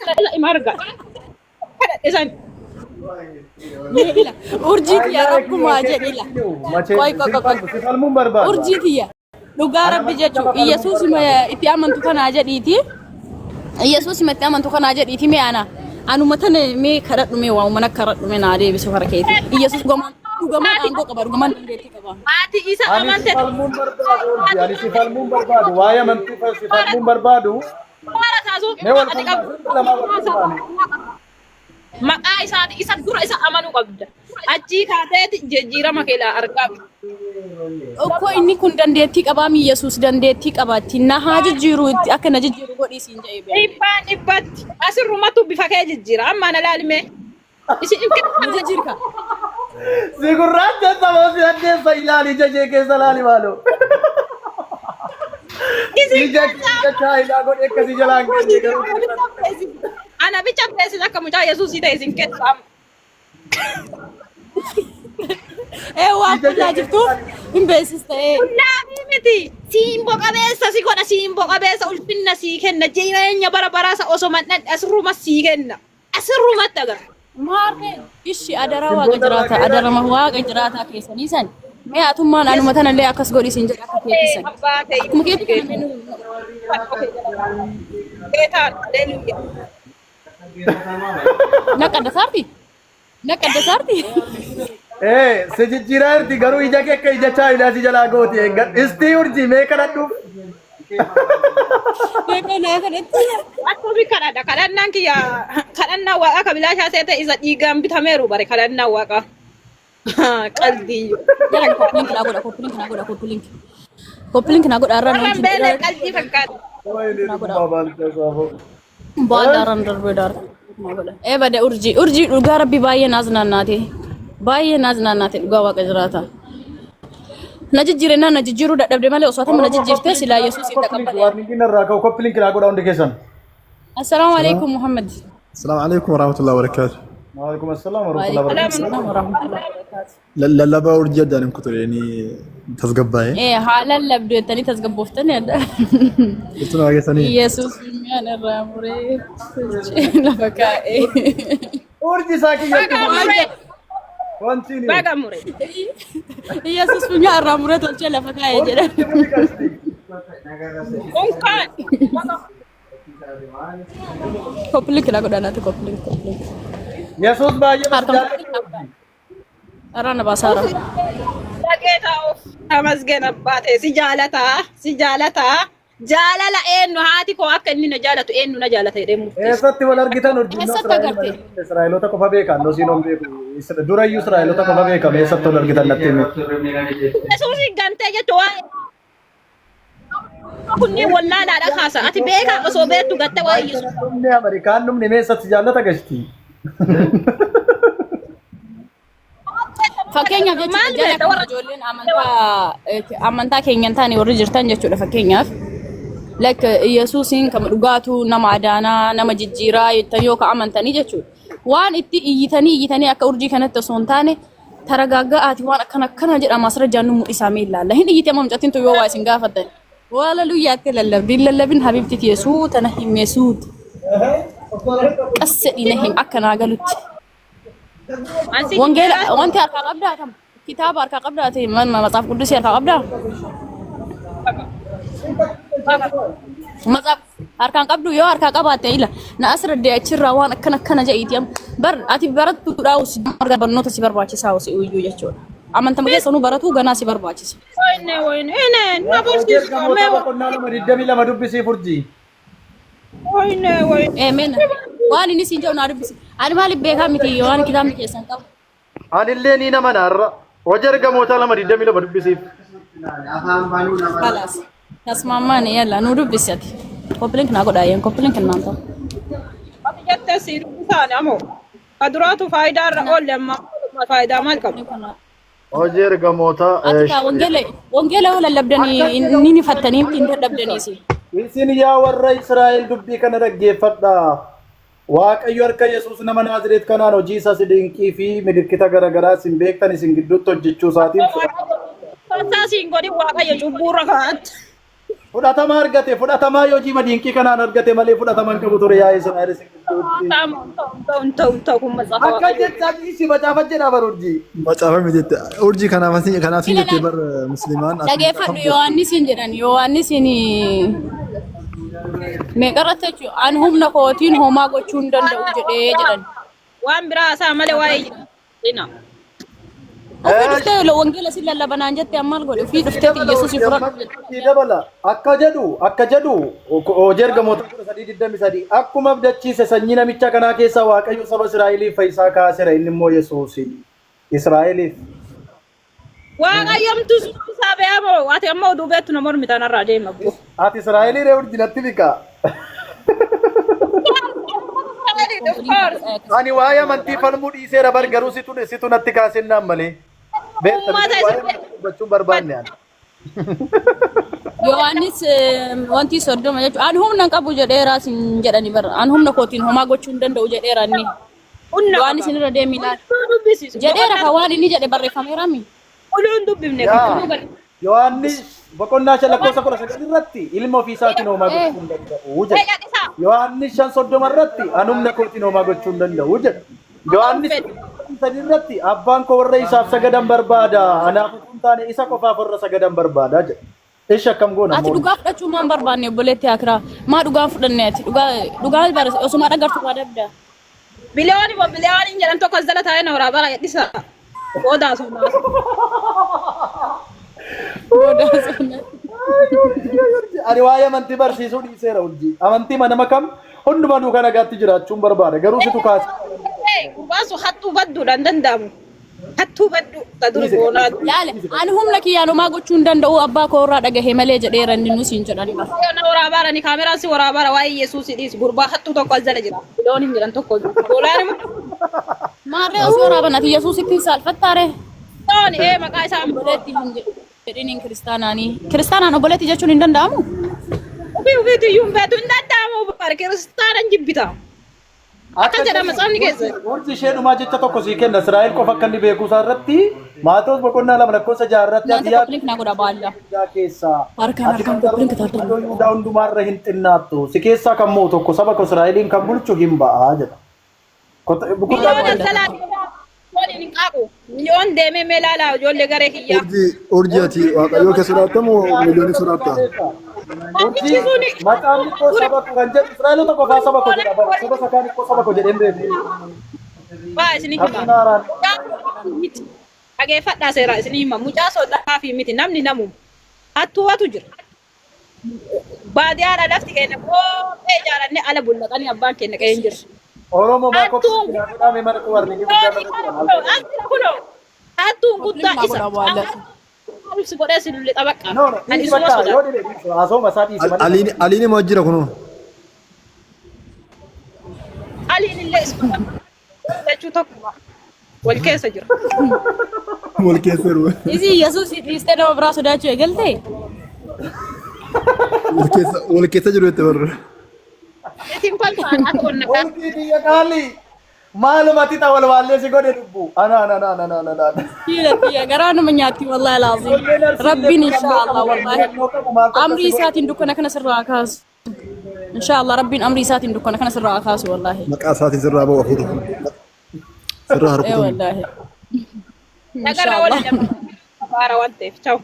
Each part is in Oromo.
Kadhadhe ima arga. Kadhadhe san. Mee ila urjii tiyya rabbumaa jedhi ila. Qoy qoy qoy qoy. Si falmuun barbaadu. Urjii tiyya dhugaa rabbi jechu Iyyasuus itti amantu kanaa jedhiiti. Iyyasuus itti amantu kanaa jedhiiti mee ana anuma tana mee kadhadhu mee waa'uma na kadhadhu mee naa deebisu harka keeti. Iyyasuus dhugamaan dhugamaan aangoo qaba dhugamaan dandeettii qaba. Ati isa Ani si amante falmuun barbaadu urjii. Ani si falmuun barbaadu. Waa'ee amantii si falmuun barbaadu. Maara taasuu Mee wal ati falmaa qabdu. lamaa wal falmaane. Maqaa isaati isa dura isa amanuu qabda. Achii kaateeti jijjiirama kee laa argaa. Okkoo inni kun dandeettii qabaami Yesuus dandeettii qabaatti na haa jijjiiru itti akka na jijjiiru godhii siin jedhee beeku. Dhibbaan dhibbatti asirrumatu bifa kee jijjiira. Amma na laalime. Isin Na jijjiirka. Si gurraacha saboo si addeessa ilaali ija ishee keessa ilaali maaloo. Ija ija chaayinaa godhe akkasii jalaan geenye garuu. Ana bicha beesis akka mucaa Yesuusii ta'e isin keessa amma. Ee waan qullaa jirtuuf hin beeksis ta'ee. Qullaa miti. Siimbo qabeessa si godha siimbo qabeessa ulfinna sii kenna jireenya bara baraasa osoo mandhan asirruma sii kenna. Asirrumatti agarra. Maarree ishi adaraa waaqa jiraataa adarama waaqa jiraataa keessanii san mee atummaan anuma tanallee akkas godhi siin jedha akka keetti san. Abbaa ta'e. Akkuma keetti kana mee nu Geetaan haleluuyaa. Naqa dasaarti? Naqa dasaarti? Ee si jijjiiraa jirti garuu ija kee akka ija chaayinaa si jalaa gooti eeggadhu. Istii urjii mee kadhadhuuf. Beekaa naa kadhatti. Akkami kadhadha kadhannaan kiyya kadhannaa waaqaa ka bilaashaa seete isa dhiigaan bitameeru bare kadhannaa waaqaa. Qaldii. Jala copy link naa godha copy link naa godha copy link. Copy link naa godha irraa Warra namti beelee qaldii fakkaata. naa godha. Baal daaraan darbee daara. Ee bade urjii urjii dhugaa rabbi baay'ee naas naannaate baay'ee naas naannaate dhugaa waaqa jiraata. Na jijjiire na jijjiiruu dadhabde malee osoo atama na jijjiirte silaa yesuus hin taqabbale. Warningiin irraa ka'u copy link naa godha hundi keessan. Assalaamu alaikum Muhammad. السلام عليكم ورحمة الله وبركاته. Waalaikum assalam warahmatullahi wabarakatuh. Waalaikum assalam warahmatullahi wabarakatuh. Lallabaa urjii addaan hin kuture ni tasgabbaa'e. Ee haa lallabdu jettanii tasgabbooftanii adda. Jechuun waa geessanii. Yesuus mi'aan irraa muree tolchee lafa kaa'ee. Urji isaa kiyyatti Baga muree. Continue. Baga muree. Yesuus funyaan irraa muree tolchee lafa kaa'ee jedhan. Unkaan. Copy link naa godhaa naati copy link copy link. Yesuus baay'ee Harka jaalladha. Irraa na baasaara. Dhaqee taa'uuf tamasgeen abbaa ta'e si jaalataa si jaalataa jaalala eenyu haati koo akka inni na jaalatu eenyu na jaalata jedhee murteessa. Eessatti wal argitan urjiin Eessatti agarte? Israa'eloota qofa beekan nosiin on beeku. Durayyuu Israa'eloota qofa beekam eessatti wal argitan natti himi. Yesuus gantee jechuun waa'ee kunniin wallaalaadha kaasa. Ati beekaa osoo beektu gatte waa'ee Yesuus. Dhumni Ameerikaan dhumni mee eessatti jaallata gashti? Fakkeenyaaf jechuudha Maal jala beekta kan warra ijoolleen amantaa amantaa keenya hin taane warri jirtan jechuudha fakkeenyaaf. Like Yesuusiin kama dhugaatu nama adaanaa nama jijjiiraa jettan yoo ka amantanii jechuudha. Waan itti iyyitanii iyyitanii akka urjii kanatti osoo hin taane taragaaga'aati waan akkana akkana jedhama asirra jaannu mul'isaa mee ilaalla. Hin iyyite amma mucattiin tun yoo waa isin gaafattan. Haaleluyyaatti lallabdi hin lallabin habibti tiyya suuta na himme suuta. Qas jedhii na him akka naa galutti. Ansi Wangeela wanti harkaa qabdaa kam? Kitaaba harkaa qabdaa ta'e matsaaf quddusii harkaa qabdaa? Matsaaf harkaan qabdu yoo harkaa qabaatte ila na asirra achirraa waan akkana akkana jedhiiti amma bar ati barattuudhaa usi marga barnoota si barbaachisaa usi iyyuu jechuudha. Amantama keessa nu baratuu ganaa si barbaachisa. Wayne wayne ene na Hojii barsiisu ergamoota mee boqonnaa 2 22 dubbisiif urjii. wayne wayne. Ee meena waan inni siin jedhu naa dubbisi. Ani maaliif beekaa miti waan kitaabni keessan qabu. Anillee ni nama naarra. Hojii ergamoota 2 22 dubbisiif. Kalaas. Tasmaammaan yalla nu dubbisi ati. Copy link naa godhaa yeen copy link naan ta'u. Ati jettee si dubbisaan amoo. Ka duraatu faayidaa irra oolle amma faayidaa maal qabu? Hojii ergamootaa. Ati kaa wangeela wangeela yoo lallabdanii ni nifattanii miti hin dadhabdaniisi. Isin yaa warra Israa'el dubbii kana dhaggeeffadhaa. Waaqayyo harka Yesuus nama Naazireet kanaan hojii isaas dinqii fi milikkita garaagaraa isin beektan isin gidduutti hojjechuu isaatiin fudhadhaa. Tolchaa siin godhin Waaqayyo cubbuurra kaa'atte. Fudhatama argate fudhatamaa yoo jiima dinqii kanaan argate malee fudhatama hin qabu ture yaa'ee Israa'el isin gidduutti. Ta'u ta'u kun matsaafa Akka jechaa dhiisi macaafa jedha bar urjii. Macaafa miti jette. Urjii kanaaf asin kanaaf sin jettee bar musliimaan asin Dhageeffadhu Yohaannisiin jedhan Yohaannisiin meeqarratti jechuun an humna kootiin homaa gochuu hin danda'u jedhee jedhan. Waan biraa haasaa malee waa'ee ina. Ofii dhuftee wangeela si lallabanaan jette amma maal godhe ofii dhuftee Yesuus fudhadhu jette. Itti dabala akka jedhu akka jedhu hojii ergamoota 13:23 akkuma abdachiise sanyii namicha kanaa keessaa Waaqayyo saba Israa'eliif fayyisaa kaaseera inni immoo Yesuusi Israa'eliif. Waaqayyomtu isaa be'amoo ati amma oduu beektu na mormi tanarraa deema bu'u. Ati Israa'elii ree urji natti biqa. Ani waa'ee amantii falmuu dhiiseera bar garuu situ situ natti kaasennaan malee. Beekta Uummata waa'ee isa amantii dubbachuun barbaanne ani. Yohaannis wanti 30 jechuun an humna hin qabu jedheera sin jedhani bara an humna kootiin homaa gochuu hin danda'u jedheera inni. Humna Yohaannis qaba. irra deemi ilaali. Qulqulluu dubbisiisu. Jedheera kan waan inni jedhe barreeffameera mi? Qulqulluu hin dubbifne. Yaa. Qulqulluu gadi. Yohaannis boqonnaa 5 lakkoofsa 19 irratti ilma ofii isaatiin homaa gochuu hin danda'u jedha. Eegaa isaa. Yohaannis 5:30 irratti an humna kootiin homaa gochuu hin danda'u jedha. Yohaannis 3 irratti abbaan koo warra isaaf sagadan barbaada anaaf utuu hin taane isa qofaaf warra sagadan barbaada jedha. Ishi akkam goona Ati ammoo? dhugaa fudhachuu maan barbaanne obboleetti akiraa? Maa dhugaa hin fudhanne ati? Dhugaa dhugaa bara osuma dhagartu waa dabda. Biliyooni moo biliyooniin jedhan tokko as jala taa'ee na waraabaa dhisa. Booda asuma. Booda asuma. Ani waa'ee amantii barsiisuu dhiiseera hojii. Amantii nama kam hundumaa duukaa nagaatti jiraachuun barbaada. Garuu situ kaase. Gurbaan sun hattuu badduudhaan danda'amu. Hattuu badduu ta duri boonaa. Laale ani humna kiyyaan homaa gochuu hin danda'u abbaa koo irraa dhagahe malee jedheera inni nu siin jedhani bara. Na waraabaara ni kaameraan si waraabaara waa'ee Yesuus dhiis gurbaa hattuu tokko as jala jira. Biliyooniin jedhan tokko Boolaan immoo Maarree osoo waraaban ati Yesuusitti hin saalfattaare? biliyooni ee maqaa isaa Obboleetti hin jedhiniin kiristaanaanii. Kiristaanaan obboleetti jechuun hin danda'amu? Ofii ofiitu iyyuu hin beektu hin danda'amu bar kiristaana hin jibbita. Akka jedha matsaafni keessa. Urji ishee dhumaa jecha tokko sii kenna. Israa'el qofa akka inni beekuu isaa irratti Maatewos boqonnaa 2 lakkoofsa 6 irratti ati Naanta yaa koppiliink naa godha baalla. Yihudaa keessaa Harkaan ati harkaan kan koppiliink taata. iddoo Yihudaa hundumaarra hin xinnaattu. Si keessaa kan mo'u tokko saba koo Israa'eliin kan bulchu hin ba'a jedha. Kutaa Miliyoona salaa waliin hin qaaqu. Miliyoon deemee mee ilaalaa ijoollee garee kiyyaa. Urjii urjii ati waaqayyoo kee sodaatta moo miliyoonii sodaatta? Urjii macaafni koo saba koo kan jedhu Israa'eloota qofaa saba koo jedha bara saba isa kaan koo saba koo jedhee hin beeku. Waa isin hima. Kakuun haaraan. Miti. Dhageeffadhaa seeraa isin hima. Mucaa sodaa fi miti namni namu. Hattuuwatu jira. Baadiyyaadha lafti keenya kophee ijaarannee ala bullaqanii abbaan keenya qe'ee hin jiru. Oromoo maa kophee Hattuun godhaame mana koo warri guddaa irra jiran. Kunoo hattuun guddaa Koppiliink naa isa. godha baalla. Ibsi godhee si lulle xabaqqa. No, no, Ani dhiisi isuma bakka yoo sodaadha. dhibe dhiisi haasawuma isaa dhiisi malee. Aliin aliin immoo jira kunoo. Aliin illee isuma jechuu tokkuma wal keessa jira. Wal keessa jiru. Isi Yesuus dhiistee nama biraa sodaachuu eegalte? Wal keessa wal keessa jiru jette barra. Isin kolfaan akka onna kaasa. Urjii biyya qaalii maaluma ati xawalwaallee si godhe dubbu. Ana ana ana ana ana ana. Kiyya kiyya garaa nama nyaatti wallahi laazim. Rabbiin inshaallah wallahi amrii isaatiin dukkana kana sirraa haa kaasu. Inshaallah Rabbiin amrii isaatiin dukkana kana sirraa haa kaasu wallahi. Maqaa isaatiin sirraa ba'u hafuura. Sirraa Ee harkutuun. wallahi. Nagarra Inshaallah. waliin nama baara waan ta'eef. Ciao.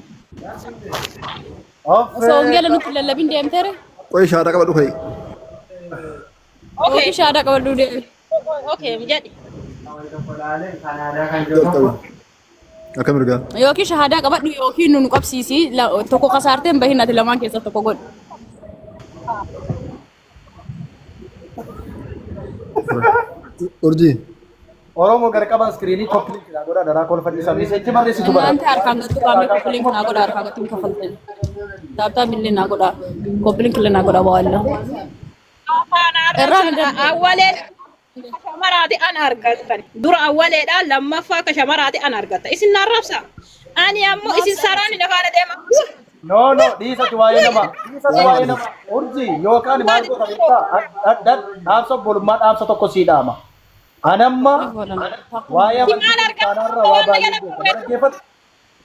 Osoo wangeela nutti hin lallabin deemteere? Qoy shaadaa qabadhu ka'i. Okay. Yookiin shaadaa qabadhuu deemi. Okay, jedhi. Jalqabi. Akka mirgaa. Yookiin shahaadaa qabadhu yookiin nu nu qabsiisi. Tokko kasaartee hin bahin ati lamaan keessaa tokko godhi. Urjii. Oromoo gara qaba iskiriinii koppii jira godha daraa kolfadhiisa miseechi barreessitu bara. Naanti harkaan gattu qaamni koppiliin naa godha harkaan gattu hin kafaltani. Taaptaa billee naa godha koppiliin killee naa godha waalla. Afaan Irraa hin arrabsan darbu. awwaleen shamaraati an argattan. Dura awwaleedha lammaffaa akka shamaraati an argatta. Isin na arrabsa. Ani ammoo isin saroonni na faana deema. No no dhiisati waa'ee nama dhiisati waa'ee nama urjii yookaan maal goota beektaa dhaamsa obbolummaa dhaamsa tokko sii dhaama. Anamma waa'ee amantii Maal argatta? kiristaanaarra waa baay'ee beeka. Na dhaggeeffadhu.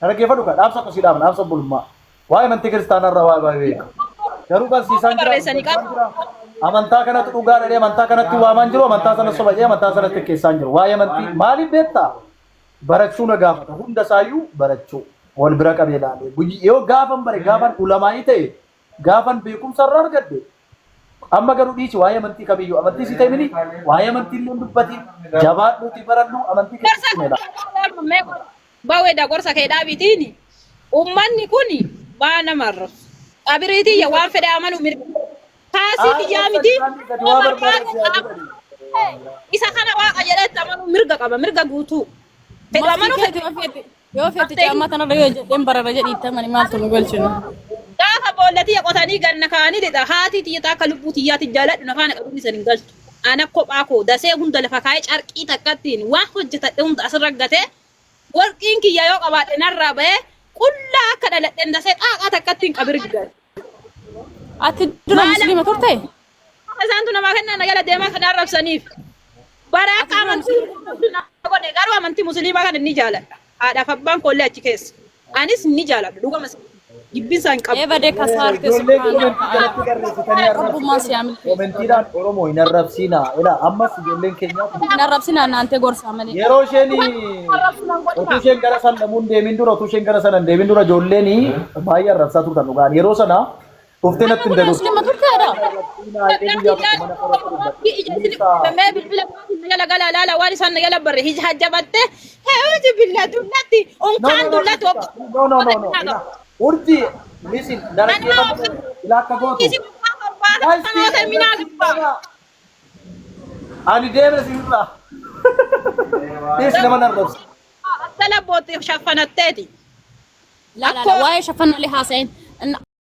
Na dhaggeeffadhu kaa dhaamsa tokko sii dhaama dhaamsa obbolummaa. Waa'ee amantii kiristaanaarra waa baay'ee beeka. Garuu barsiisaan jira. Barreessanii qabu. Amantaa kanatu dhugaa jedhee amantaa kanatti waamaan jiru, amantaa sana soba jedhee amantaa sanatti xiqqeessaan jiru. Waa'ee amantii maaliif beektaa? Barachuu na gaafata. Hunda isaayyuu barachuu. Wal bira qabee ilaalee. Yoo gaafan bare, gaafan ulamaa'ii ta'e, gaafan beekumsa irraa argadhe. Amma garuu dhiisi waa'ee amantii kamiyyuu. Amantii si ta'e mini waa'ee amantii illee hin dubbatiin. Jabaadhuuti baradhu, amantii Gorsa keessatti meela. baweeda gorsa kee dhaabitiin ummanni kun waa nama arrabsu. Qabiriitiyya waan fedhe amanu mirga. Kaasii kiyyaa miti. Waa barbaade si haa godhani. Isa kana waaqa jedhetti amanuu mirga qaba, mirga guutuu. Fedhu amanuu Maftii fedhu. keeti yoo feete caammaa tanarra yoo jedheen barara jedhiitti amani maaltu nu galchinu. Gaafa boolla tiyya qotanii ganna kaa'anii lixa, haati tiyya akka lubbuu tiyyaatti jaaladhu na faana qabuun isan hin galtu. Ana kophaa koo dasee hunda lafa kaa'ee carqii takkattiin waan hojjetadhe hunda asirra gatee, warqiin kiyya yoo qabaadhe narraa bahee, qullaa akka dhaladhen dasee xaaqaa takkattiin qabir gale. Ati dura musliima turte? Isaantu namaa kennaa na jala deemaa kan arrabsaniif. Bara akka amantii godhe garuu amantii musliimaa kana ni jaaladha. Haadhaaf abbaan koollee achi keessa. Anis ni jaaladha, dhugama jibbinsa hin qabu. Ee badee kasaarte. Ijoollee subhaanallah. commentii jalatti barreessitanii Rabbummaan si haa milkeessu. Commentiidhaan Oromoo hin arrabsiinaa. Ilaa, ammas ijoolleen keenya Hin arrabsinaa, naantee gorsaa malee. Yeroo isheen utuu isheen gara sallamuun deemin dura, utuu isheen gara sana hin deemin dura, ijoolleen baay'ee arrabsaa turtan dhugaan. Yeroo sana dhuftee natti hin Kun muslima turteedha. Mee bilbila na jala gala laala, waan isaan na jala barre hajjabatte heewti billa dullatti unkaan dullatti. No, no, no, no. Urji, listen, dhaggeeffadhu. Ilaa, akka gootu. Ani deemna sirraa. Dhiisi, nama narrabsa. Asala bootti shaffanatteeti. La la la, waa'ee shaffannaalee haasa'een.